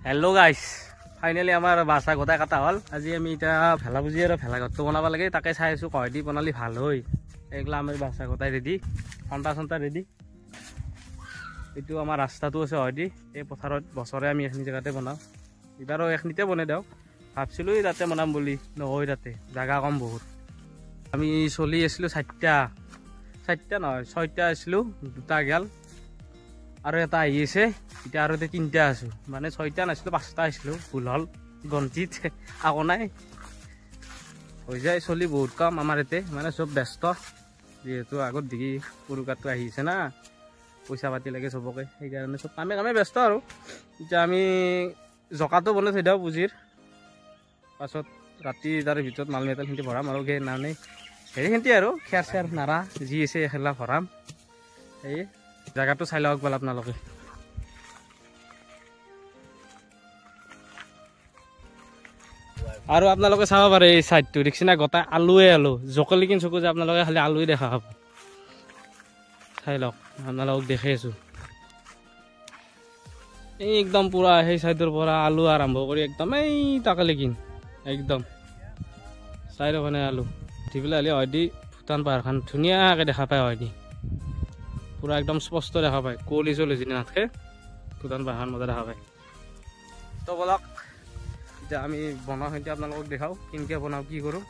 Hello' গাইছ, finally আমাৰ বাচা গোটাই কাটা হ'ল। আজি আমি এতিয়া ভেলাপুজি আৰু ভেলাঘৰটো বনাব লাগে, তাকে চাই আছোঁ কহেদি বনালি ভাল হয়। এইগিলা আমাৰ বাচা গোটাই ৰেডি, খন্তা চন্তা ৰেডি। এইটো আমাৰ ৰাস্তাটো আছে হয়দি, এই পথাৰত বছৰে আমি এইখিনি জেগাতে বনাওঁ। এইবাৰো এইখিনিতে বনাই দিওঁ, ভাবছিলোঁ তাতে বনাম বুলি, নহয় তাতে জেগা কম বহুত। আমি চলি আছিলোঁ চাৰিটা, চাৰিটা নহয় ছয়টা আছিলোঁ, দুটা গেল আৰু এটা আহি আছে, এতিয়া আৰু এতিয়া তিনিটা আছোঁ। মানে ছয়টা নাছিলোঁ, পাঁচটা আছিলোঁ, ভুল হ'ল গন্তিত, আকৌ নাই হৈ যায়। চলি বহুত কম আমাৰ ইয়াতে, মানে চব ব্যস্ত, যিহেতু আগত দেখি উৰুকাটো আহিছে না, পইচা পাতি লাগে চবকে, সেইকাৰণে চব কামে কামে ব্যস্ত। আৰু এতিয়া আমি জকাটো বনাই থৈ দিওঁ পুঁজিৰ, পাছত ৰাতি তাৰ ভিতৰত মাল মেটেলখিনি ভৰাম আৰু মানে হেৰিখিনি আৰু খেৰ চেৰ নাৰা যি আছে সেইগিলা ভৰাম। এই জেগাটো চাই লওক বোলে আপোনালোকে। আৰু আপোনালোকে চাব পাৰে এই চাইডটো দেখিছে না, গোটাই আলুৱে আলু, জকলি কিন চকু যে আপোনালোকে খালি আলুৱে দেখা পাব। চাই লওক, আপোনালোকক দেখি আছোঁ। এই একদম পুৰা সেই চাইডৰ পৰা আলু আৰম্ভ কৰি একদম এই তাকালে কিন একদম চাইডৰখনে আলু উঠি পেলাই হ'লে হয় দি ভূটান পাহাৰখন ধুনীয়াকৈ দেখা পায়, হয় দি পুৰা একদম স্পষ্ট দেখা পায়। কুঁৱলী চলি যদি নাথাকে ভূটান পাহাৰ মজা দেখা পায়। তো বলক এতিয়া আমি বনাওঁ, এতিয়া আপোনালোকক দেখাওঁ কেনেকৈ বনাওঁ কি কৰোঁ।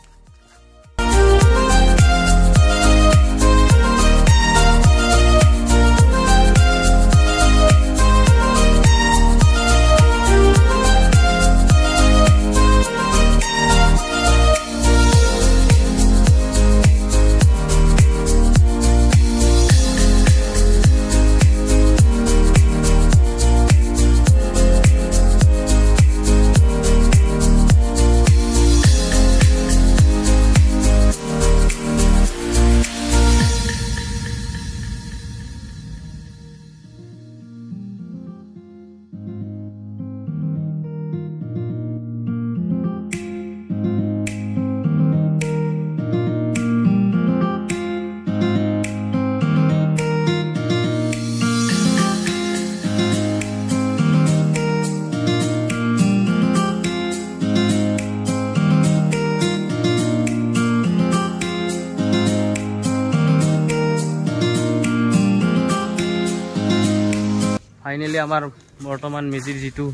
ফাইনেলি আমাৰ বৰ্তমান মেজিৰ যিটো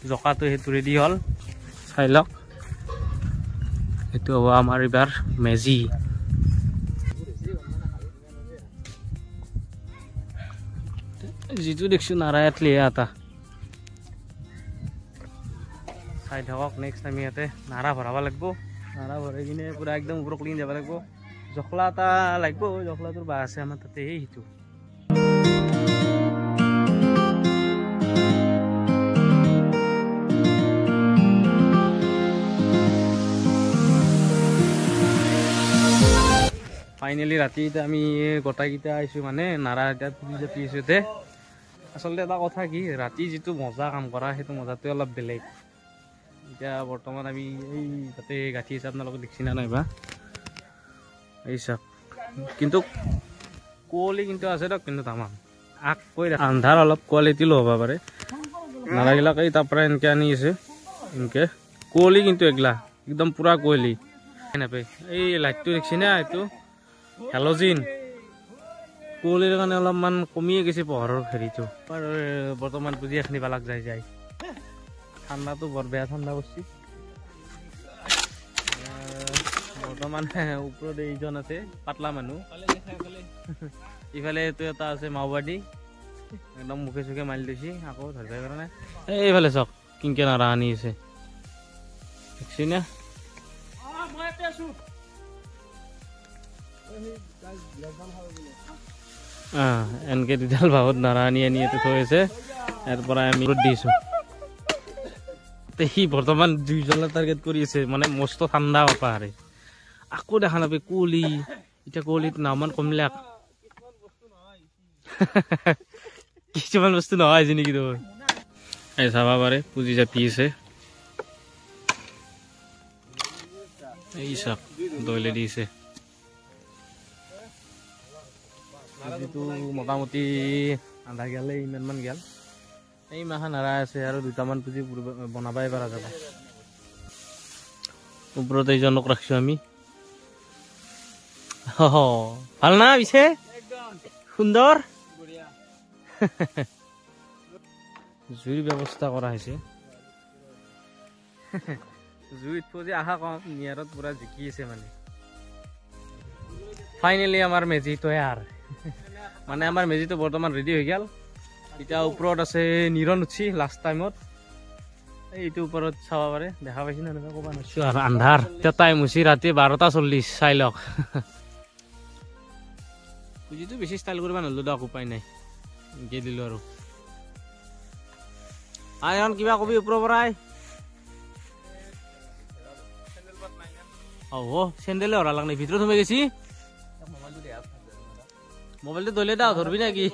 জকাটো সেইটো ৰেডি হ'ল, চাই লওক। সেইটো হ'ব আমাৰ এইবাৰ মেজি। যিটো দেখিছোঁ নাৰায়তলি এটা, চাই থাকক। নেক্সট আমি ইয়াতে নাৰা ভৰাব লাগিব, নাৰা ভৰাই কিনে পুৰা একদম ওপৰত ক্লিন যাব লাগিব। জখলা এটা লাগিব, জখলাটোৰ বাঁহ আছে আমাৰ তাতে, এই সেইটো। ফাইনেলি ৰাতি এতিয়া আমি গোটাইকেইটা আহিছোঁ, মানে নাৰা এতিয়া পুৰি জাপি আছোঁ ইয়াতে। আচলতে এটা কথা কি, ৰাতি যিটো মজা কাম কৰা সেইটো মজাটোৱে অলপ বেলেগ। এতিয়া বৰ্তমান আমি এই তাতে গাঁঠি আছে, আপোনালোকে দেখছি না নাইবা এই চাওক। কিন্তু কুঁৱলী কিন্তু আছে দিয়ক, কিন্তু তামাম আগ কৈ আন্ধাৰ অলপ কোৱালিটি ল'ব পাৰে। নাৰাগিলাক এই তাৰ পৰা এনেকৈ আনি আছে, এনেকৈ কুঁৱলী কিন্তু এগিলা একদম পূৰা কুঁৱলী নাপায়। এই লাইটটো দেখছি না, এইটো হেলজিন। কুঁৱলীৰ কাৰণে অলপমান কমিয়ে গৈছে পোহৰৰ হেৰিটো। বৰ্তমান পুঁজি এখিনি বালাক যায় যায়, ঠাণ্ডাটো বৰ বেয়া ঠাণ্ডা পৰছি। বৰ্তমান ওপৰত এইজন আছে পাতলা মানুহ, ইফালে এইটো এটা আছে মাওবাদী, একদম মুখে চুখে মাৰি লৈছে, আকৌ ধৰিব পৰা নাই। এইফালে চাওক কিনকে নাৰা আনি আছে, দেখছি না। এনেকে দুডাল বাহত নাৰা আনি আনি ইয়াতে থৈ আছে, ইয়াৰ পৰা আমি দিছোঁ। সি বৰ্তমান জুই জ্বলা টাৰ্গেট কৰি আছে, মানে মস্ত ঠাণ্ডা পাহাৰে। আকৌ দেখা নাপায় কুঁৱলী, এতিয়া কুঁৱলীত নাওমান কমিলাক কিছুমান বস্তু নহয় আজি নেকি তোৰ। এই চাব পাৰে পুঁজি জাপি আছে, এই চাওক দৈলে দিছে। পুঁজিটো মোটামুটি আধা গেলে ইমানমান গেল। এই মাখান হাৰাই আছে আৰু দুটামান পুঁজি বনাবাই পৰা যাব। ওপৰত এইজনক ৰাখিছোঁ আমি। ভাল না পিছে? সুন্দৰ জুইৰ ব্যৱস্থা কৰা হৈছে। জুইত পুঁজি আশা কম, নিয়াৰত পুৰা জিকি আছে মানে। ফাইনেলি আমাৰ মেজি তৈয়াৰ, মানে আমাৰ মেজিটো বৰ্তমান ৰেডি হৈ গ'ল। এতিয়া ওপৰত আছে নিৰণ উঠছি লাষ্ট টাইমত, এইটো ওপৰত চাব পাৰে, দেখা পাইছি না ক'ব নোৱাৰিছোঁ আৰু আন্ধাৰ। এতিয়া টাইম হৈছে ৰাতি 12:40, চাই লওক। পুঁজিটো বেছি ষ্টাইল কৰিব নোৱাৰিলোঁ দক, উপায় নাই, এনেকৈ দিলোঁ আৰু। আইৰণ কিবা কবি ওপৰৰ পৰাই? অ চেণ্ডেলে হৰা লাগ নাই, ভিতৰত সোমাই গৈছি। মোবাইলটো দলে দাও, ধৰবি নেকি?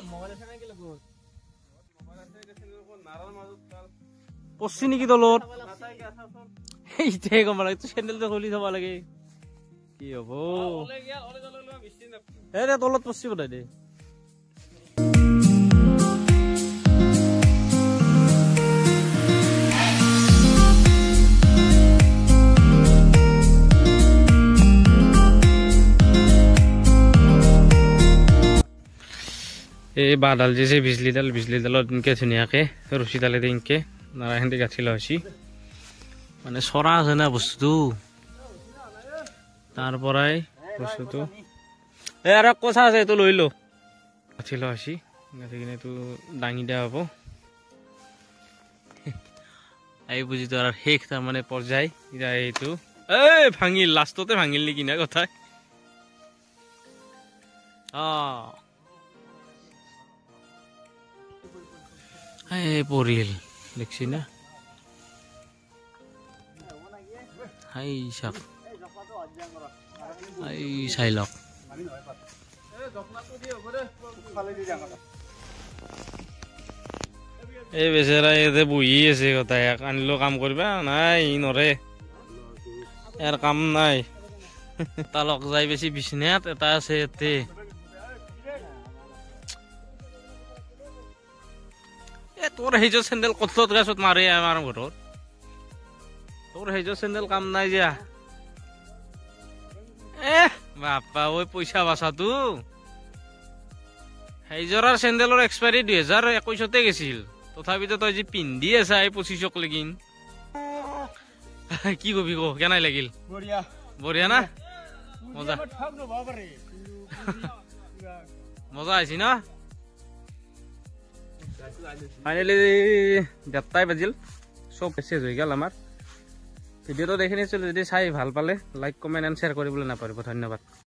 পৰছি নেকি তলত? এতিয়াই গম লাগে, চেণ্ডেলটো খুলি থব লাগে। কি হ'ব এই তলত পৰছি বোধ দে। এই বাঁহডাল যে বিজলীডাল, বিজলীডালত এনেকে ধুনীয়াকে ৰছীডালেদি এনেকে নাৰায়ণদি গাঁঠি লোৱা হৈছে। মানে চৰা আছে না বস্তুটো, তাৰ পৰাই বস্তুটো এই আৰু কচা আছে, এইটো লৈ লো। গাঁঠি লোৱা হৈছে, গাঁঠি কিনে এইটো দাঙি দিয়া হ'ব। এই পুঁজিটো আৰু শেষ তাৰমানে পৰ্যায়। এতিয়া এইটো এই ভাঙিল, লাষ্টতে ভাঙিল নেকি না কথা। অঁ এই পৰিল দেখছি না, হাই চাক, এই চাই লওক। এই বেচেৰা ইয়াতে বহি আছে, কথা ইয়াক আনিলেও কাম কৰিবা নাই, নৰে, ইয়াৰ কাম নাই। এটা লগ যাই বেছি বিচনাত, এটা আছে ইয়াতে। তোৰ সেইযোৰ চেণ্ডেল কতলত গাছত মাৰে আমাৰ ঘৰত, তোৰ সেইযোৰ চেণ্ডেল কাম নাই যা। এ বাপা ঐ পইচা বাচাটো, সেইযোৰাৰ চেণ্ডেলৰ এক্সপায়াৰী 2021 গৈছিল, তথাপিতো তই যি পিন্ধি আছা এই 25ক লেগিন। কি কবি ক, কেনাই লাগিল? বঢ়িয়া বঢ়িয়া না? মজা মজা আহিছি ন? ফাইনেলি 1:30 বাজিল, চব মেছেজ হৈ গ'ল আমাৰ। ভিডিঅ'টো দেখি নিছিলোঁ, যদি চাই ভাল পালে লাইক, কমেণ্ট এণ্ড শ্বেয়াৰ কৰিবলৈ নাপাহৰিব। ধন্যবাদ।